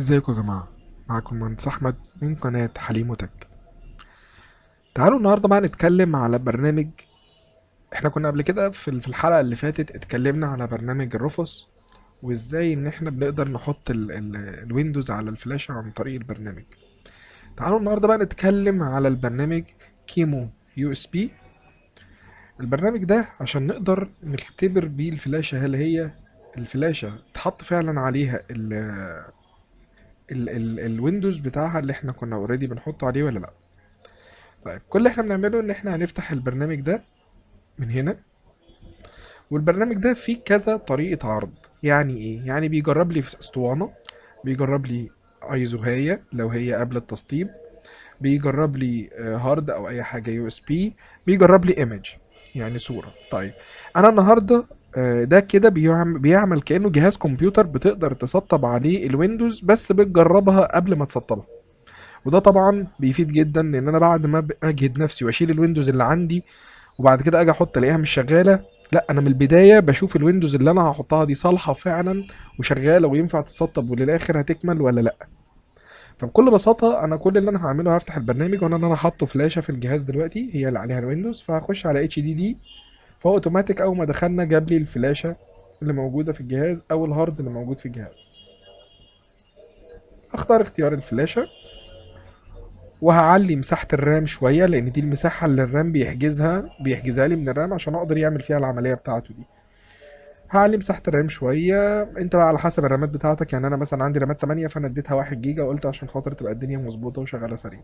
ازيكم يا جماعة؟ معاكم المهندس أحمد من قناة حليمو تك. تعالوا النهاردة بقى نتكلم على برنامج. احنا كنا قبل كده في الحلقة اللي فاتت اتكلمنا على برنامج ال Rufus، وازاي ان احنا بنقدر نحط ال Windows على الفلاشة عن طريق البرنامج. تعالوا النهاردة بقى نتكلم على البرنامج كيمو يو اس بي. البرنامج ده عشان نقدر نختبر بيه الفلاشة، هل هي الفلاشة اتحط فعلا عليها ال Windows بتاعها اللي احنا كنا already بنحطه عليه ولا لا. كل اللي احنا بنعمله ان احنا هنفتح البرنامج ده من هنا، والبرنامج ده فيه كذا طريقة عرض. يعني ايه؟ يعني بيجرب لي في اسطوانة، بيجرب لي ايزوهاية لو هي قبل التسطيب، بيجرب لي hard او اي حاجة USB، بيجرب لي image يعني صورة. انا النهاردة، ده كده بيعمل كأنه جهاز كمبيوتر بتقدر تسطب عليه ال Windows، بس بتجربها قبل ما تسطبها. وده طبعا بيفيد جدا، لان انا بعد ما اجهد نفسي واشيل ال Windows اللي عندي وبعد كده اجي احط الاقيها مش شغاله، لا انا من البدايه بشوف ال Windows اللي انا هحطها دي صالحه فعلا وشغاله وينفع تتسطب وللاخر هتكمل ولا لا. فبكل بساطه انا كل اللي انا هعمله هفتح البرنامج، وانا انا حاطه فلاشه في الجهاز دلوقتي هي اللي عليها ال Windows، فهخش على HDD، فهو اوتوماتيك اول ما دخلنا جاب لي الفلاشه اللي موجوده في الجهاز او ال hard اللي موجود في الجهاز. اختار اختيار الفلاشه، وهعلي مساحة ال RAM شوية لأن دي المساحة اللي ال RAM بيحجزها لي من ال RAM عشان أقدر يعمل فيها العملية بتاعته دي. هعلي مساحة ال RAM شوية، أنت بقى على حسب الرامات بتاعتك. أنا مثلا عندي رامات 8، فأنا اديتها 1 جيجا وقلت عشان خاطر تبقى الدنيا مظبوطة وشغالة سريع.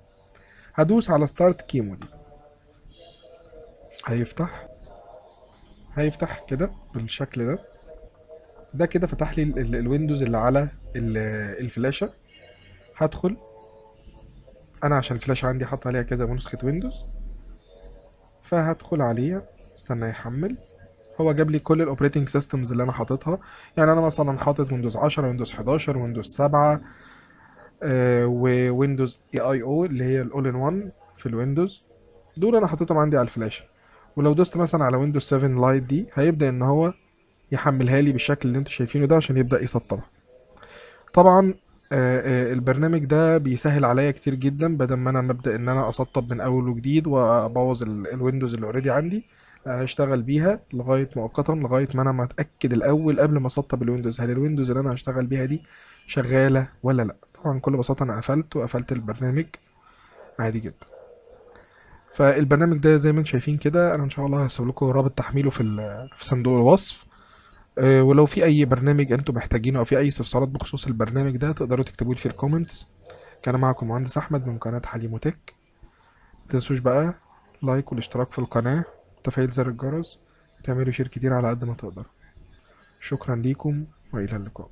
هدوس على start QEMU دي، هيفتح كده بالشكل ده. ده كده فتح لي ال Windows اللي على الفلاشة. هدخل انا عشان الفلاشة عندي حاطط عليها كذا نسخة Windows، فهدخل عليها، استنى يحمل. هو جاب لي كل ال operating systems اللي انا حاططها. انا مثلا حاطط Windows 10، Windows 11، Windows 7، و Windows AIO اللي هي ال all in 1 في ال Windows. دول انا حاططهم عندي على الفلاشة. ولو دوست مثلا على Windows 7 Lite دي هيبدأ ان هو يحملها لي بالشكل اللي انتوا شايفينه ده عشان يبدأ يسطبها. طبعا، البرنامج ده بيسهل عليا كتير جدا، بدل ما انا مبدأ ان انا اسطب من اول وجديد وابوظ ال Windows اللي already عندي، هشتغل بيها لغاية مؤقتا، لغاية ما انا ما اتأكد الاول قبل ما اسطب ال Windows هل ال Windows اللي انا هشتغل بيها دي شغالة ولا لا. طبعا بكل بساطة انا قفلت وقفلت البرنامج عادي جدا. فالبرنامج ده زي ما انتم شايفين كده، انا ان شاء الله هسيب لكم رابط تحميله في صندوق الوصف. ولو في اي برنامج انتم محتاجينه او في اي استفسارات بخصوص البرنامج ده تقدروا تكتبوا لي في ال comments. كان معكم مهندس احمد من قناة حليمو تك. ما تنسوش بقى like والاشتراك في القناة وتفعيل زر الجرس، وتعملوا share كتير على قد ما تقدروا. شكرا ليكم والى اللقاء.